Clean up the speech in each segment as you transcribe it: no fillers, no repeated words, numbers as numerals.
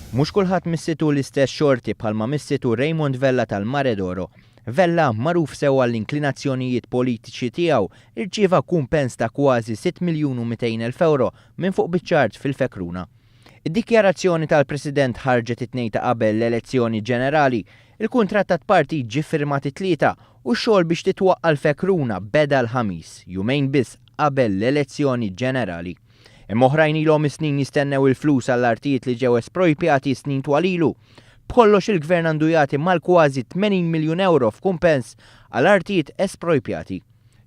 Mhux kulħadd missitu l-istess xorti bħalma missitu Raymond Vella tal-Mare d'Oro. Vella, magħruf sew għall-inklinazzjonijiet politiċi tiegħu, irċieva kumpens ta' kważi 6,200,000 ewro minn fuq biċċa art fil-Fekruna. Id-dikjarazzjoni tal-President ħarġet it-Tnejn ta' qabel l-elezzjoni ġenerali. Il-kuntratt tat-partit ġie ffirmat it-Tlieta u x-xogħol biex titwaqqa' l-Fekruna beda l-Ħamis, jumejn biss qabel l-elezzjoni ġenerali. Imma oħrajn ilhom is-snin jistennew il-flus għall-artijiet li ġew esprojpjati snin twal ilu. B'kollox il-Gvern għandu jagħti mal-kważi 80 miljun ewro f'kumpens għal artijiet esprojpjati.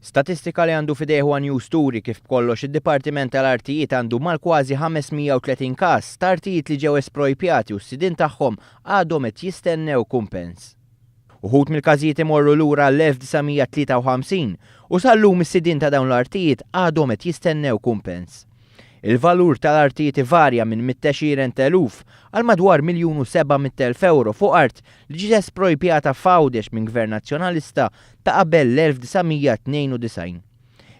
Statistika li għandu f'idejh one News turi kif b'kollox id-Dipartiment tal-Artijiet għandu mal-kważi 530 każ ta' artijiet li ġew esprojpjati u s-sidien tagħhom għadhom qed jistennew kumpens. Uħud mill-każijiet imorru lura għall-1953 u sal-lum is-sidien ta' dawn l-artijiet għadhom qed jistennew kumpens. Il-valur tal-artijiet ivarja minn mitt għexieren t'eluf għal madwar 1,700,000 ewro fuq art li ġiet esprojpjata f'Għawdex minn Gvern Nazzjonalista ta' qabel l-1992.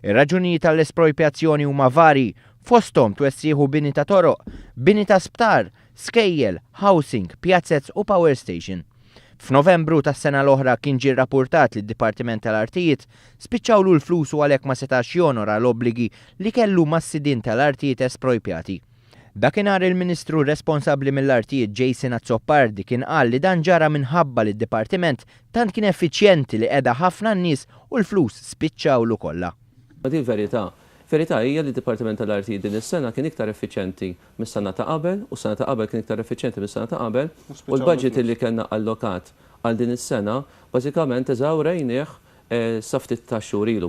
Ir-raġunijiet għall-esprojpjazzjoni huma varji, fosthom twessigħ u bini ta' toroq, bini ta' sptar, skejjel, housing, pjazez u power station. F'Novembru tas-sena l-oħra kien ġie rrapurtat li d-Dipartiment tal-Artijiet spiċċawlu l-flus u għalhekk ma setax jonora l-obbligi li kellu mas-sidien tal-artijiet esprojpjati. Dakinhar il-Ministru responsabbli mill-Artijiet Jason Azzopardi kien qal li dan ġara minħabba li d-Dipartiment tant kien effiċjenti li qeda ħafna n-nies u l-flus spiċċawlu kollha. Ma din verità. Verità hija li d-Dipartiment tal-Artijiet din is-sena kien iktar effiċjenti mis-sena ta' qabel u s-sena ta' qabel kien iktar effiċjenti mis-sena ta' qabel u l-budget li kellna allokat għal din is-sena bażikament eżawrejnih sa ftit tax-xhur ilu.